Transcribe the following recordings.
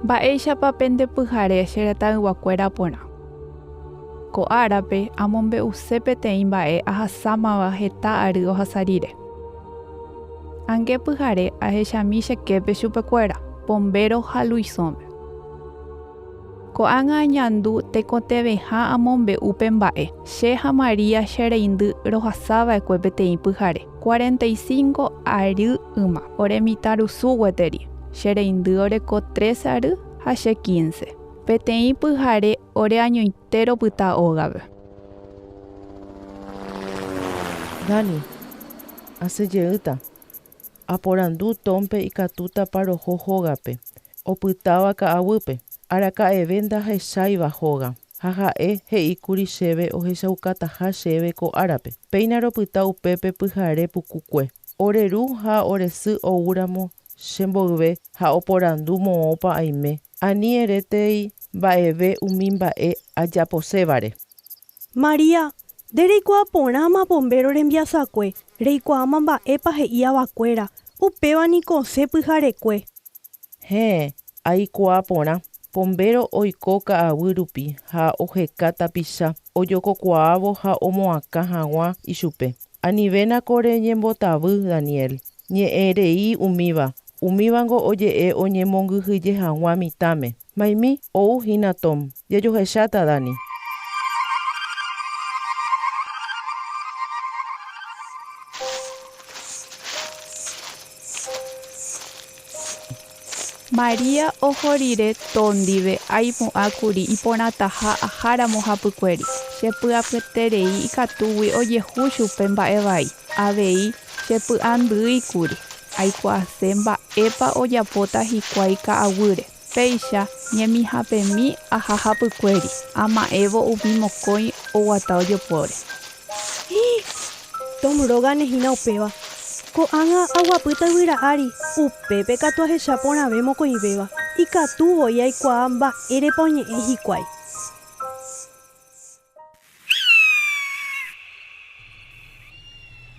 Mba'éichapa pende pyhare che retãyguakuéra porã. Ko árape amombe'use peteĩ mba'e ahasámava heta ary ohasa rire. Ange pyhare ahechami che képe chupekuéra, Pombéro ha Luisõme. Ko'ág̃a añandu tekotevẽha amombe'u pe mba'e, che ha María che reindy rohasava'ekue peteĩ pyhare, 45 ary yma, ore mitãrusu gueteri, che reindy oreko tres ary ha che quince. Peteĩ pyhare ore añoite ropyta ógape. Dani, asẽ jeýta. Aporandu Tom-pe ikatútapa roho hógape, opytáva ka'aguýpe. Araka'eve ndahecháiva hóga, ha ha'e he'íkuri chéve ohechaukataha chéve ko árape. Péina ropyta upépe pyhare pukukue. Ore ru ha ore sy oúramo che mboyve ha oporandu moõpa aime, ani erétei mba'eve umi mba'e ajaposévare. María, nde reikuaa porãma Pombéro rembiasakue, reikuaáma mba'épa he'i avakuéra, upéva niko osẽ pyharekue. Héẽ, aikuaa porã. Pombéro oiko ka'aguy rupi ha oheka tapicha ojokokuaávo ha omoakã haguã ichupe. Anivéna ko reñembotavy, Daniel. Ñe'ẽ rei umíva, umívango oje'e oñemongyhyje haguã mitãme. Maimi, ou hína Tom. Jajohecháta, Dani. María oho rire Tom ndive aimo'ã kuri iporãtaha aháramo hapykuéri. Chepy'apyeterei ikatúgui ojehu chupe mba'e vai. Avei chepy'andýi kuri. Aikuaase mba'épa ojapóta hikuái ka'aguýre. Péicha ñemihapemi aha hapykuéri, ama'ẽvo umi mokõi oguata ojopóre. Hĩ! Tom rógane hína upéva. Ko'ág̃a aguapýta yvyra ári, upépe katu ahecha porãve mokõivéva. Ikatu voi aikuaa mba'érepa oñe'ẽ hikuái.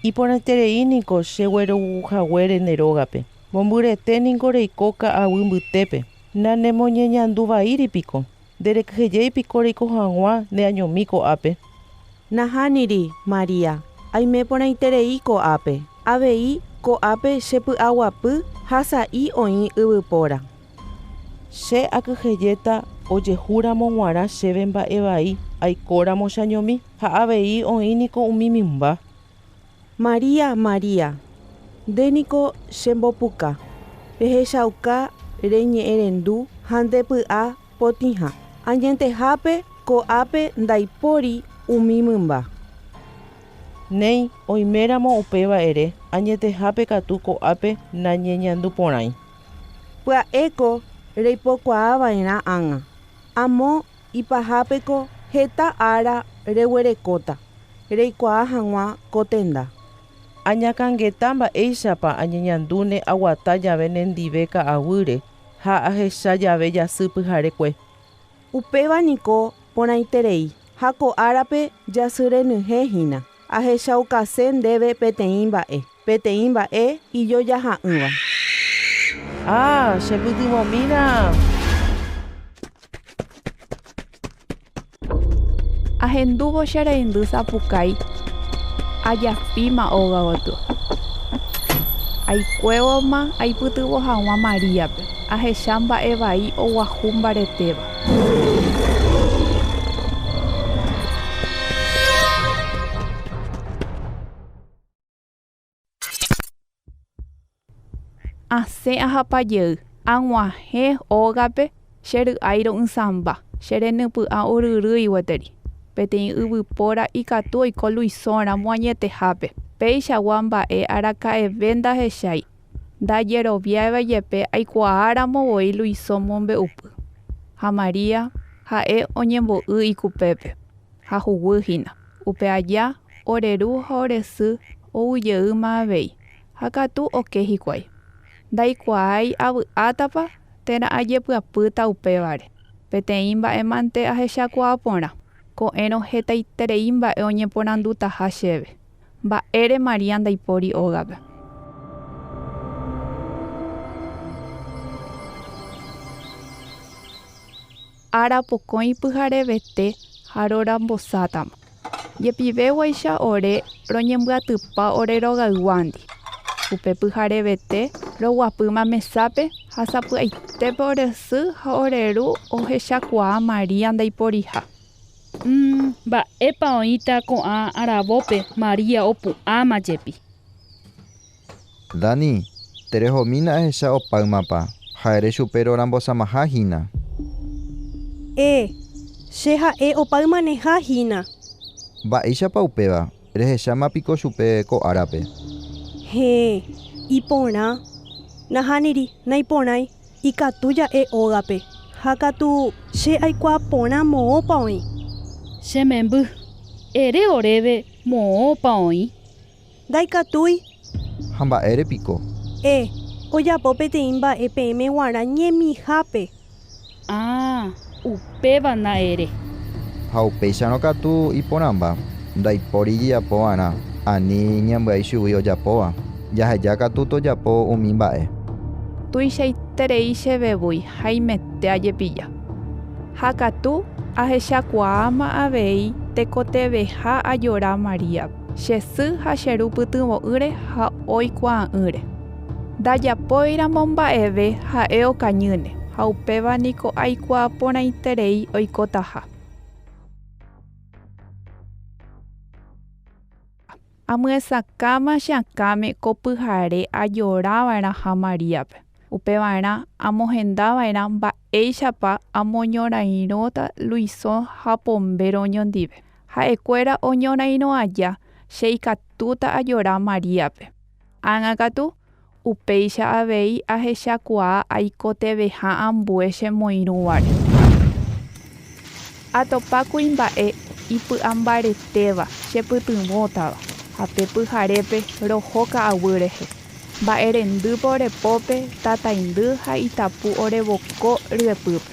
Iporãiterei niko che gueroguhaguére nde rógape. Mombyrete niko reiko ka'aguy mbytépe. Nanemoñeñandu vaíri piko. Nderekyhyjéi piko reiko hag̃ua neañomi ko'ápe. Nahániri, María, aime porãiterei ko'ápe. Avei, ko'ápe che py'aguapy ha sa'i oĩ yvypóra. Che akyhyjéta ojehúramo g̃uarã chéve mba'e vai aikóramo cheañomi, ha avei oĩ niko umi mymba. María, María, nde niko chembopuka, rehechauka reñe'ẽrendu ha nde py'a potĩha. Añetehápe ko'ápe ndaipóri umi mymba. Néi, oiméramo upéva ere, añetehápe katu ko'ápe nañeñandu porãi. Pya'éko reipokuaa va'erã ág̃a. Amo ipahápeko heta ára reguerekóta reikuaa hag̃ua ko tenda. Añakãngeta mba'éichapa añeñandúne aguata jave nendive ka'aguýre ha ahecha jave jasy pyharekue. Upéva niko porãiterei ha ko árape jasy renyhẽ hína. Ahechaukase ndéve peteĩ mba'e, peteĩ mba'e ijojaha'ỹva. Ah, che pytyvõmína! Ahendúvo che reindy sapukái, ajapíma óga gotyo. Aikuévoma aipytyvõ hag̃ua Maríape, ahecha mba'e vai oguahu mbaretéva. Asẽ ahapa jey, ag̃uahẽ ógape che ry'ái ro'ysãmba, che renypy'ã oryrýi gueteri. Peteĩ yvypóra ikatu oiko Luisõ ramo añetehápe, peichagua mba'e araka'eve ndahechái. Ndajeroviáiva jepe aikuaáramo voi Luisõ mombe'upy. Ha María, ha'e oñembo'y ikupépe, ha huguy hína. Upe aja, ore ru ha ore sy ou jeýma avei, ha katu oke hikuái. Ndaikuaái avy'átapa térã ajepyapýta upévare. Peteĩ mba'e mante ahechakuaa porã, ko'ẽrõ hetaiterei mba'e oñeporandutaha chéve. Mba'ére María ndaipóri ógape? Arapokõi pyharevete ha rorambosátama. Jepiveguáicha ore roñembyatypa ore rogayguándi. Upe pyharevete roguapýma mesápe ha sapy'aitépe ore sy ha ore ru ohechakuaa María ndaiporiha. Mba'épa oĩta ko'ã aravópe María opu'ãma jepi. Dani, terehomína ehecha opáymapa ha ere chupe rorambosamaha hína. E, che ha'e opáymaneha hína. Mba'éichapa upéva, rehecháma piko chupe ko árape. Héẽ, iporã. Nahániri, naiporãi, ikatu ja'e ógape. Ha katu che aikuaa porã moõpa oĩ. Che memby, ere oréve moõpa oĩ. Ndaikatúi. Ha mba'ére piko? E, ojapo peteĩ mba'e peẽme guarã ñemihápe. Ah, upéva na ere. Ha upéicharõ katu iporãmba, ndaipóri ijapo va'erã, ani ñambyai chugui ojapóva, jaheja katu tojapo umi mba'e. Tuichaiterei che vevúi haimete ajepilla. Ha katu ahechakuaáma avei tekotevẽha ajora Maríape, che sy ha che ru pytyvõ'ỹre ha oikuaa'ỹre. Ndajapóiramo mba'eve ha'e okañýne, ha upéva niko aikuaa porãiterei oikotaha. Amyesakãma che akãme ko pyhare ajorava'erãha Maríape. Upeva'erã amohendava'erã mba'éichapa amoñorairõta Luisõ ha Pombéro oñondive. Ha'ekuéra oñorairõ aja che ikatúta ajora Maríape. Ág̃a katu, upéicha avei ahechakuaa aikotevẽha ambue chemoirũvare. Atopa kuimba'e ipy'ambaretéva chepytyvõtava, ha pe pyharépe roho ka'aguy rehe. Mba'erendýpe ore pópe, tataindy ha itapu ore voko ryepýpe.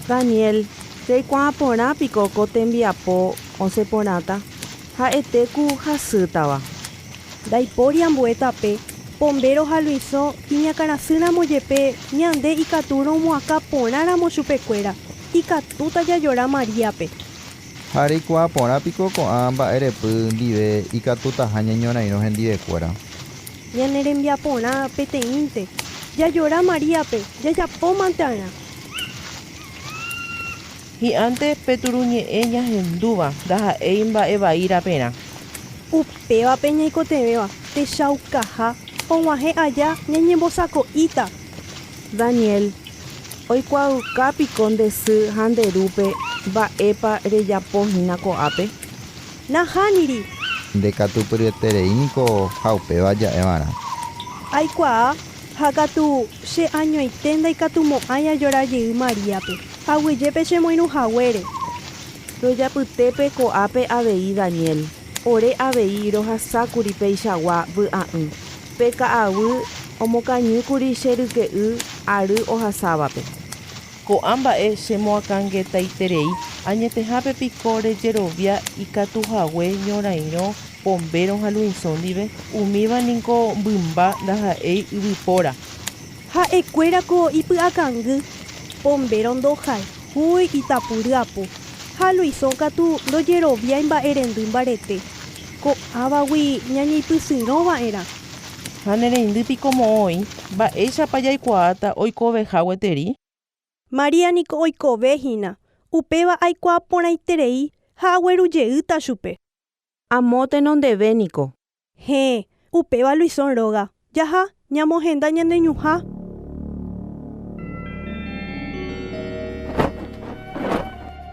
Daniel, reikuaa porã piko ko tembiapo osẽ porãta? Ha'ete ku hasýtava. Ndaipóri ambue tape, Pombéro ha Luisõ iñakãrasýramo jepe ñande ikatu romoakã porãramo chupekuéra, ikatúta jajora Maríape. Ha reikuaa porã piko ko'ã mba'erepy ndive ikatutaha ñañorairõ hendivekuéra. Ñane rembiaporã peteĩnte, jajora Maríape, jajapómante arã. Hi'ãnte pe turuñe'ẽ ñahendúva ndaha'éi mba'e vai raperã. Upévape ñaikotevẽva techaukaha og̃uahẽ aja ñañembosako'íta. Daniel, oikuaauka piko nde sy ha nde rúpe mba'épa rejapo hína ko'ápe? Nahániri. Nde katupyryeterei niko ha upéva ja'evarã. Aikuaa, ha katu che añoite ndaikatumo'ãi ajora jey Maríape. Aguyjépe chemoirũ haguére. Rojapytépe ko'ápe avei Daniel, ore avei rohasákuri peichagua vy'a'ỹ. Pe ka'aguy omokañýkuri che ryke'y ary ohasávape. Ko'ã mba'e chemoakãngetaiterei, añetehápe piko rejerovia ikatuhague ñorairõ Pombéro ha Luisõ ndive, umíva niko mymba ndaha'éi yvypóra. Ha'ekuéra ko ipy'akangy, Pombéro ndohayhúi itapu ryapu, ha Luisõ katu ndojeroviái mba'erendy mbarete. Ko'ãvagui ñañeipysyrõ va'erã. Ha ne reindy piko moõ oĩ, mba'éichapa jaikuaáta oikoveha gueteri? María niko oikove hína, upéva aikuaa porãiterei ha agueru jeýta chupe. Amo tenondeve niko. Héẽ, upéva Luisõ róga. Jaha, ñamohenda ñane ñuhã.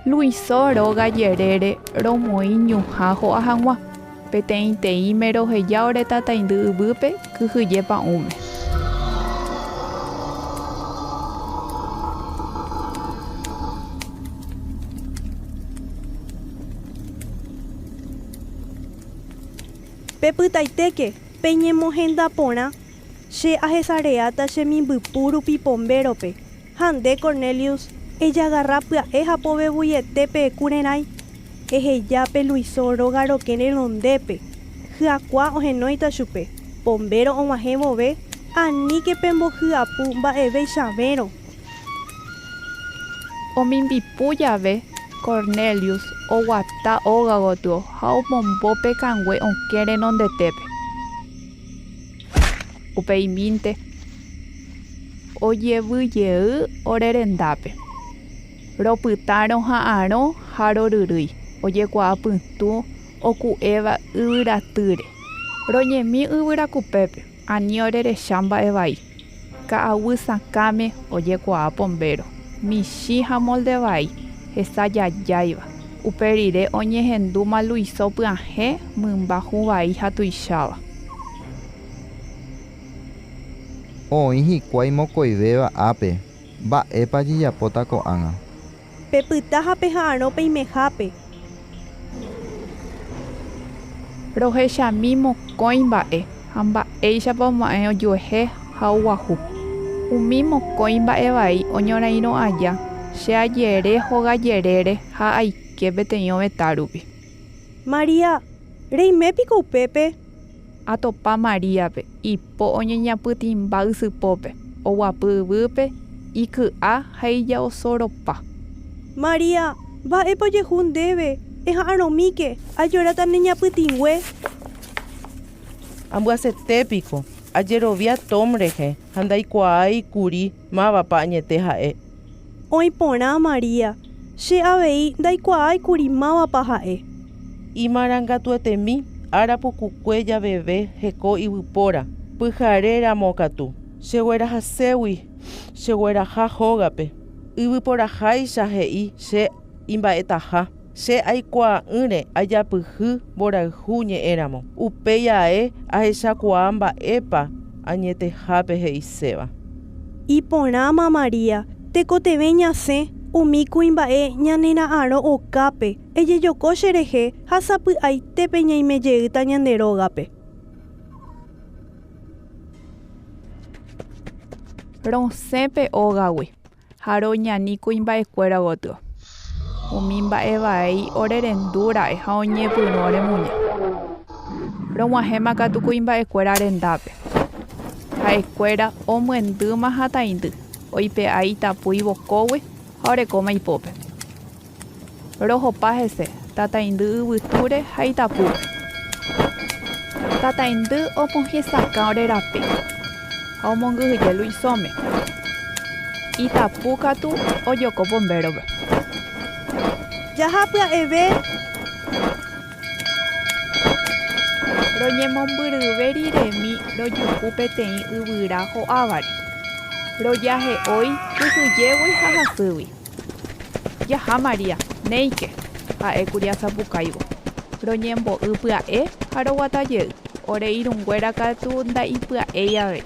Luisõ róga jerére romoĩ ñuhã ho'a hag̃ua. Peteĩteĩme roheja ore tataindy yvýpe kyhyje pa'ũme. Pepytaitéke, peñemohenda porã, che ahesareáta che mimbypu rupi Pombérope, ha nde, Cornelius, ejagarra pya'e ha povevuiete pe kurerãi, eheja pe Luisõ róga rokẽ renondépe, hyakua ohenóita chupe, Pombéro og̃uahẽ vove, aníke pembohyapu mba'eveichavérõ. Omimbipu jave, Cornelius oguata óga gotyo ha omombo pe kangue okẽ renondetépe. Upeimínte ojevy jey ore rendápe. Ropyta roha'arõ ha roryrýi, ojekuaa pytũ oku'éva yvyratýre. Roñemi yvyra kupépe, ani orerecha mba'e vai. Ka'aguy sakãme ojekuaa pombéro, michĩ ha molde vai, hesa jajáiva. Upe rire oñehendúma Luiso pyahẽ mymba hũ vai ha tuicháva. Oĩ hikuái mokõivéva ápe, mba'épa jejapóta ko'ág̃a. Pepyta ha peha'arõ peimehápe. Rohechami mokõi mba'e ha mba'éichapa oma'ẽ ojuehe ha oguahu. Umi mokõi mba'e vai oñorairõ aja, che ajere hóga jerére ha aike peteĩ ovetã rupi. María, reime piko upépe? Atopa Maríape, ipo oñeñapytĩmba ysypópe, oguapy yvýpe, iky'a ha ijaosoropa. María, mba'épa ojehu ndéve? Eha'arõmíke, ajoráta ne ñapytĩngue. Ambyasete piko, ajerovia Tom rehe ha ndaikuaái kuri mávapa añete ha'e. Oĩ porã María, che avei ndaikuaái kuri mávapa ha'e. Imarangatuetemi ára pukukue javeve heko yvypóra, pyhare ramo katu. Cheguerahaségui chegueraha hógape. Yvyporaháicha he'i che imba'etaha. Che aikuaa'ỹre ajapyhy mborayhu ñe'ẽramo. Upéi ae ahechakuaa mba'épa añetehápe he'iséva. Iporãma María, tekotevẽ ñasẽ umi kuimba'e ñanera'arõ okápe, ejejoko cherehe ha sapy'aitépe ñaime jeýta ñande rógape. Rosẽ pe ógagui ha roñani kuimba'ekuéra gotyo. Umi mba'e vai orerendu ra'e ha oñepyrũ oremuña. Rog̃uahẽma katu kuimba'ekuéra rendápe. Ha'ekuéra omyendýma hatãindy, oipe'a itapu ivokógui ha orekóma ipópe. Rohopa hese, tataindy yvytúre ha itapúpe. Tataindy omohesakã ore rape ha omongyhyje Luisóme. Itapu katu ojoko Pombérope. Jaha pya'eve. Roñemombyryve riremi rojuhu peteĩ yvyra ho'ávare. Rojahe'ói kyhyjégui ha hasýgui. Jaha María, néike! Ha'ékuri asapukáivo. Roñembo'y pya'e ha roguata jey. Ore irũnguéra katu nda'ipya'éi avei.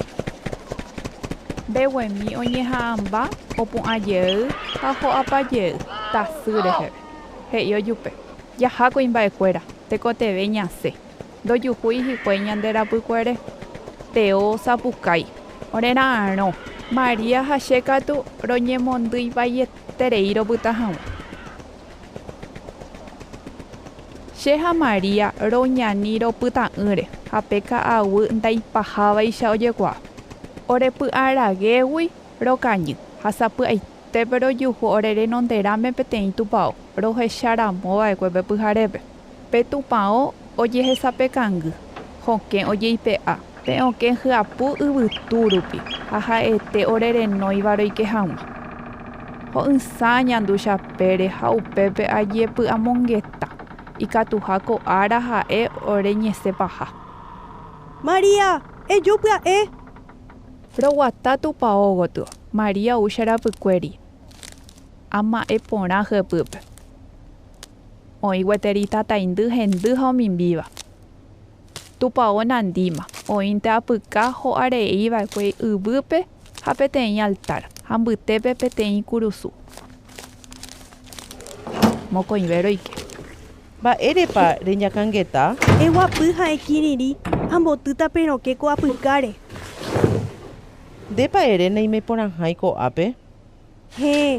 Mbeguemi oñeha'ãmba opu'ã jey ha ho'apa jey tasy reheve. He'i ojupe, Jaha kuimba'ekuéra, tekotevẽ ñasẽ. Ndojuhúi hikuái ñande rapykuere. Teo osapukái, Orera'arõ. María ha che katu roñemondýi vaieterei ropyta hag̃ua. Che ha María roñani ropyta'ỹre ha pe ka'aguy ndaipahávaicha ojekuaa. Orepy'aragégui rokañy ha sapy'aitépe rojuhu ore renonderãme peteĩ tupao rohecha ramo va'ekue pe pyharépe. Pe tupão ojehesapekangy, hokẽ ojeipe'a, pe okẽ hyapu yvytu rupi ha ha'ete ore renóiva roike hag̃ua. Ho'ysã añandu chapére ha upépe ajepy'amongeta, ikatuha ko ára ha'e ore ñesẽ paha. María, eju pya'e! Roguata tupão gotyo, María ou che rapykuéri, ama'ẽ porã hyepýpe. Oĩ gueteri tataindy hendy ha omimbíva. Tupão nandíma, oĩnte apyka ho'arei va'ekue yvýpe ha peteĩ altar, ha mbytépe peteĩ kurusu. Mokõive roike. Mba'érepa reñakãngeta? Eguapy ha ekirirĩ, ambotýta pe rokẽ ko apykáre. Ndépa ere naimeporãhái ko'ápe? Héẽ,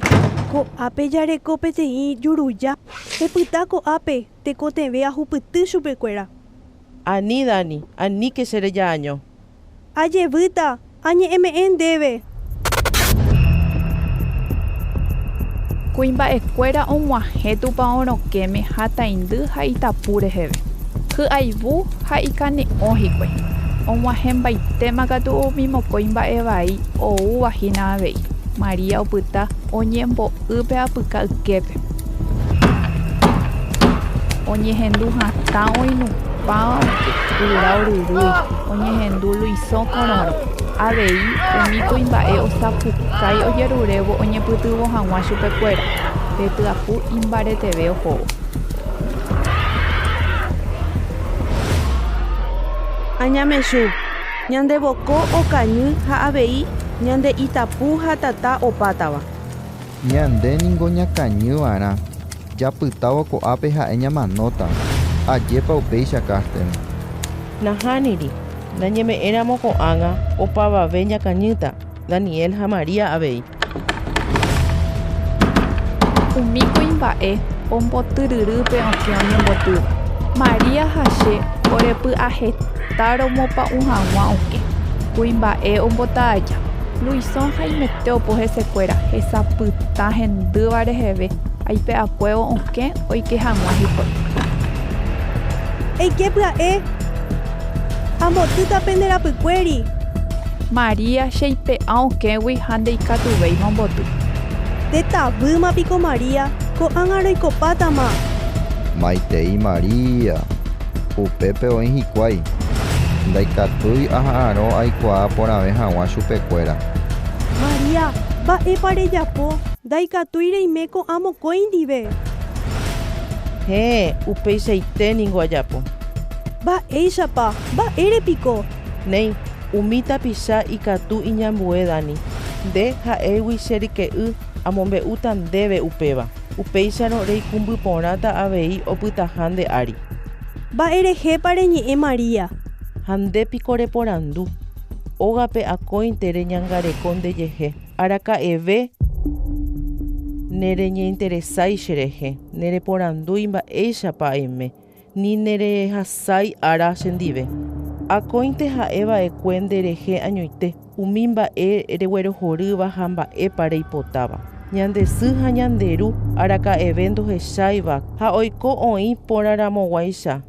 ko'ápe jareko peteĩ juruja. Pepyta ko'ápe, tekotevẽ ahupyty chupekuéra. Ani, Dani, aníke che reja año. Ajevýta, añe'ẽme'ẽ ndéve. Kuimba'ekuéra og̃uahẽ tupão rokẽme hataindy ha itapu reheve. Hy'aivu ha ikane'õ hikuái. Og̃uahẽmbaitéma katu umi mokõi mba'e vai oúva hína avei. María opyta oñembo'y pe apyka yképe. Oñehendu hatã oinupãva oke, yvyra oryrýi, oñehendu Luisõ kororõ. Avei, umi kuimba'e osapukái ojerurévo oñepytyvõ hag̃ua chupekuéra, pe tyapu imbareteve ohóvo. Añamechu, ñande voko okañy ha avei ñande itapu ha tata opátava. Ñande ningo ñakañy va'erã, japytávo ko'ápe ha'e ñamanóta. Ajépa upéicha Carsten. Nahániri, nañeme'ẽramo ko'ág̃a opavave ñakañýta, Daniel ha María avei. Umi kuimba'e ombotyryry pe okẽ oñembotýva. María ha che orepy'aheta romopa'ũ hag̃ua okẽ. Kuimba'e ombota aja. Luisõ haimete opo hesekuéra, hesa pytã hendýva reheve aipe'akuévo okẽ oike hag̃ua hikuái. Eike pya'e, ambotýta pende rapykuéri. María cheipe'a okẽgui ha ndaikatuvéima omboty. Nde tavýma piko María, ko'ág̃a roikopátama. Maitei María, upépe oĩ hikuái. Ndaikatúi aha'arõ aikuaa porãve hag̃ua chupekuéra. María, mba'épa rejapo, ndaikatúi reime ko'ã mokõi ndive. Héẽ, upeichaite ningo ajapo. Mba'éichapa, mba'ére piko? Néi, umi tapicha ikatu iñambue Dani, nde ha'égui che ryke'y amombe'úta ndéve upéva, upéicharõ reikumby porãta avei opytaha nde ári. Mba'erehépa reñe'ẽ María? Ha nde piko reporandu, ógape akóinte reñangareko ndejehe, araka'eve nereñeinteresái cherehe, nereporandúi mba'éichapa aime, ni nerehasái ára chendive. Akóinte ha'e va'ekue nderehe añoite, umi mba'e reguerohorýva ha mba'épa reipotáva. Ñande sy ha ñande ru araka'eve ndohecháiva ha oiko oĩ porãramoguáicha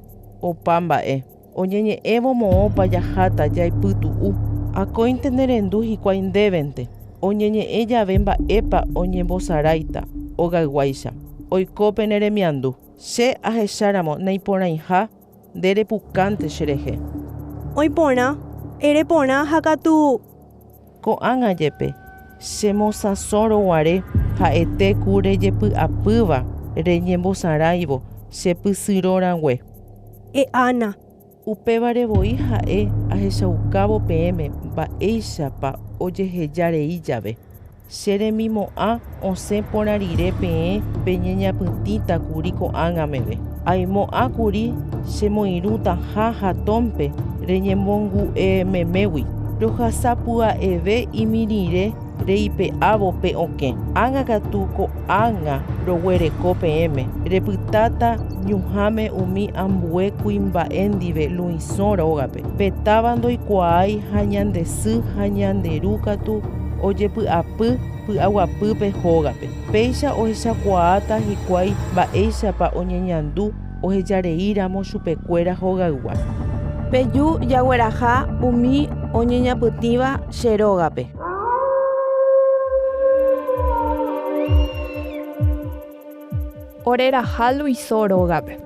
opa mba'e. Oñeñe'ẽvo moõpa jaháta jaipytu'u, akóinte nerendu hikuái ndévente. Oñeñe'ẽ jave mba'épa oñembosaráita ogayguáicha, oiko pene remiandu. Che ahecháramo naiporãiha nde repukánte cherehe. Oĩ porã, ere porã ha katu. Ko'ág̃a jepe, chemosãsórõ guare ha'ete ku rejepy'apýva reñembosaráivo che pysyrõ rangue. E'ána. Upévare voi ha'e ahechaukávo peẽme mba'éichapa ojeheja rei jave. Che remimo'ã osẽ porã rire peẽ peñeñapytĩta kuri ko'ág̃a meve. Aimo'ã kuri chemoirũtaha ha Tómpe reñemongu'e memégui. Rohasa pya'eve imirĩre reipe'ávo pe okẽ. Ág̃a katu ko'ág̃a roguereko peẽme, repytáta ñuhãme umi ambue kuimba'e ndive Luisõ rógape. Pe táva ndoikuaái ha ñande sy ha ñande ru katu ojepy'apy py'aguapýpe hógape. Péicha ohechakuaáta hikuái mba'éichapa oñeñandu ohejareíramo chupekuéra hogaygua. Peju jagueraha umi oñeñapytĩva che rógape. Oreraha Luiso rógape.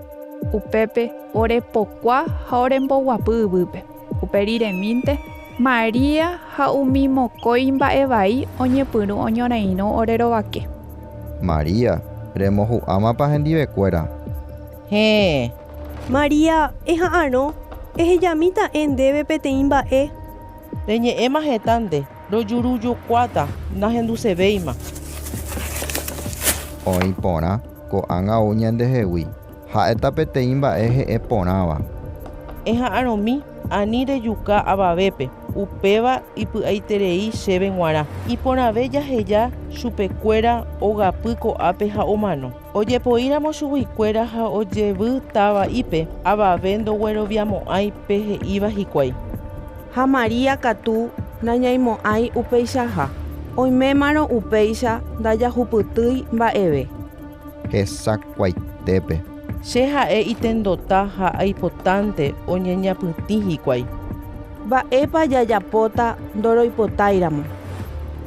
Upépe orepokua ha oremboguapy yvýpe. Upe riremínte, María ha umi mokõi mba'e vai oñepyrũ oñorairõ ore rovake. María, remohu'ãmapa hendivekuéra? Héẽ. María, eha'arõ, ehejami ta'e ndéve peteĩ mba'e. Reñe'ẽma heta nde, rojurujokuáta, nahendusevéima. Oĩ porã, ko'ág̃a ou ñandehegui. Ha'éta peteĩ mba'e he'ẽ porãva. Eha'arõmi, ani rejuka avavépe, upéva ipy'aiterei chéve g̃uarã. Iporãve jaheja chupekuéra ogapy ko'ápe ha omano. Ojepoíramo chuguikuéra ha ojevy tava'ípe, avave ndogueroviamo'ãi pe he'íva hikuái. Ha María katu nañaimo'ãi upeichaha. Oimémarõ upéicha ndajahupytýi mba'eve. Hesakuaitépe. Che ha'e itendota ha aipotánte oñeñapytĩ hikuái. Mba'épa jajapóta ndoroipotáiramo.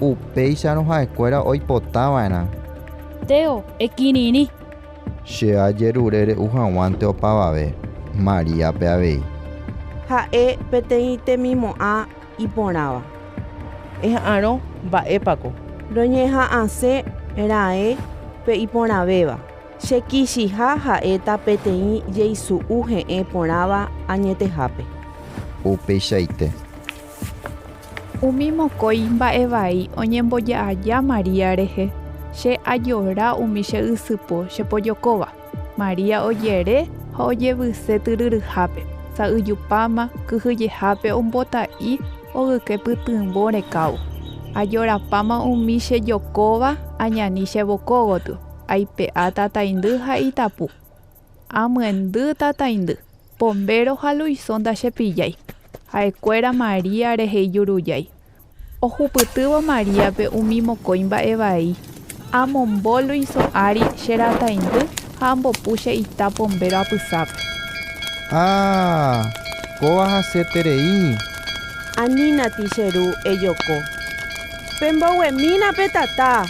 Upéicharõ ha'ekuéra oipotava'erã. Teo, ekirirĩ. Che ajerure re'u hag̃uánte opavave, Maríape avei. Ha'e peteĩ temimo'ã iporãva. Eha'arõ, mba'épako. Roñeha'ãse raẽ pe iporãvéva. Che kichiha ha'éta peteĩ jeisu'u he'ẽ porãva añetehápe. Upeichaite. Umi mokõi mba'e vai oñemboja aja María rehe, che ajora umi che ysypo chepojokóva. María ojere ha ojevyse tyryryhápe, sa'yjupáma kyhyjehápe ombota'i ogyke pytyvõ rekávo. Ajorapáma umi chejokóva añani che voko gotyo, aipe'a tataindy ha itapu. Amyendy tataindy, Pombéro ha Luisõ ndachepillái. Ha'ekuéra María rehe ijurujái. Ohupytývo Maríape umi mokõi mba'e vai, amombo Luisõ ári che rataindy ha ambopu che ita Pombéro apysápe. Ah! Kóva hasyeterei! Anínati che ru ejoko. Pemboguemína pe tata!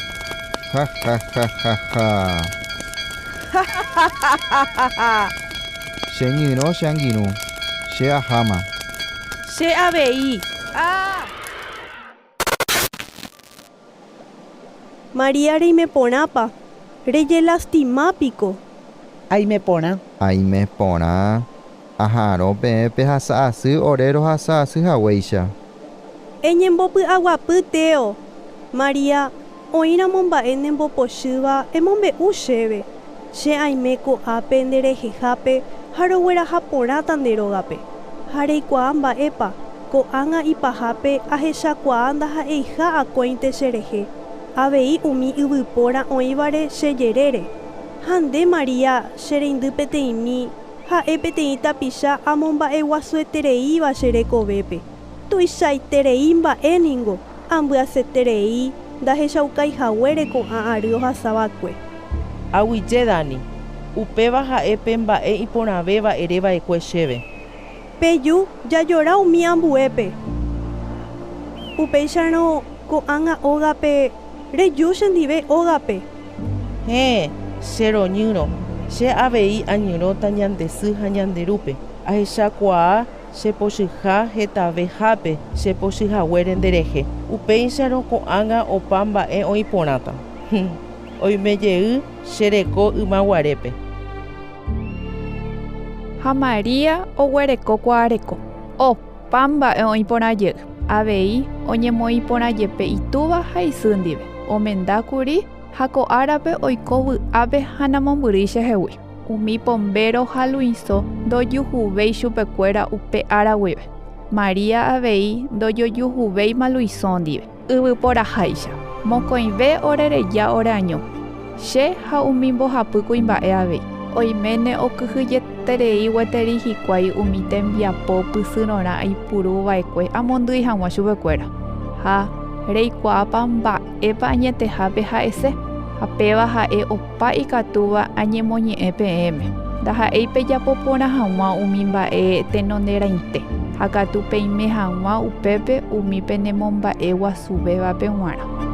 Ha ha ha ha ha. Ha ha ha ha ha. Che ñyrõ che angirũ, che aháma. Che avei. Ah! María reime porãpa? Rejelastima piko? Aime porã. Aime porã. Aha'arõ peẽ pehasa asy ore rohasa asy haguéicha. Eñembopy'aguapy Teo. María, oĩramo mba'e nembopochýva emombe'u chéve. Che aime ko'ápe nde rehehápe ha rogueraha porãta nde rógape. Ha reikuaa mba'épa, ko'ág̃a ipahápe ahechakuaa ndaha'eiha akóinte che rehe, avei umi yvypóra oĩvare che jerére. Ha nde María, che reindy peteĩmi, Ha'e peteĩ tapicha amomba'eguasuetereíva che rekovépe. Tuichaiterei mba'e ningo, ambyasyeterei ndahechaukái haguére ko'ã ary ohasava'ekue. Aguyje Dani, upéva ha'e pe mba'e iporãvéva ere va'ekue chéve. Peju jajora umi ambuépe. Upéicharõ ko'ág̃a ógape Reju chendive ógape. Héẽ, che roñyrõ, che avei añyrõta ñande sy ha ñande rúpe. Ahechakuaa che pochyha hetave hápe che pochy haguére nderehe. Upéicharõ ko'ág̃a opa mba'e oĩ porãta. Oime jey che reko yma guarépe. Ha María oguereko kuaareko. Opa mba'e oĩ porã jey. Avei oñemoĩ porã jepe itúva ha isy ndive. Omenda kuri ha ko árape oiko vy'ápe ha namombyrýi chehegui. Umi pombéro ha Luisõ ndojuhuvéi chupekuéra upe ára guive. María avei ndojojuhuvéima Luisõ ndive. Yvyporaháicha, mokõive ore reja ore año, che ha umi mbohapy kuimba'e avei. Oiméne okyhyjeterei gueteri hikuái umi tembiapo pysyrõrã aipuru va'ekue amondýi hag̃ua chupekuéra. Ha, reikuaápa mba'épa añetehápe ha'ese? Ha péva ha'e opa ikatúva añemoñe'ẽ peẽme, ndaha'éi pejapo porã hag̃ua umi mba'e tenonderãite, ha katu peime hag̃ua upépe umi penemomba'e guasuvévape g̃uarã.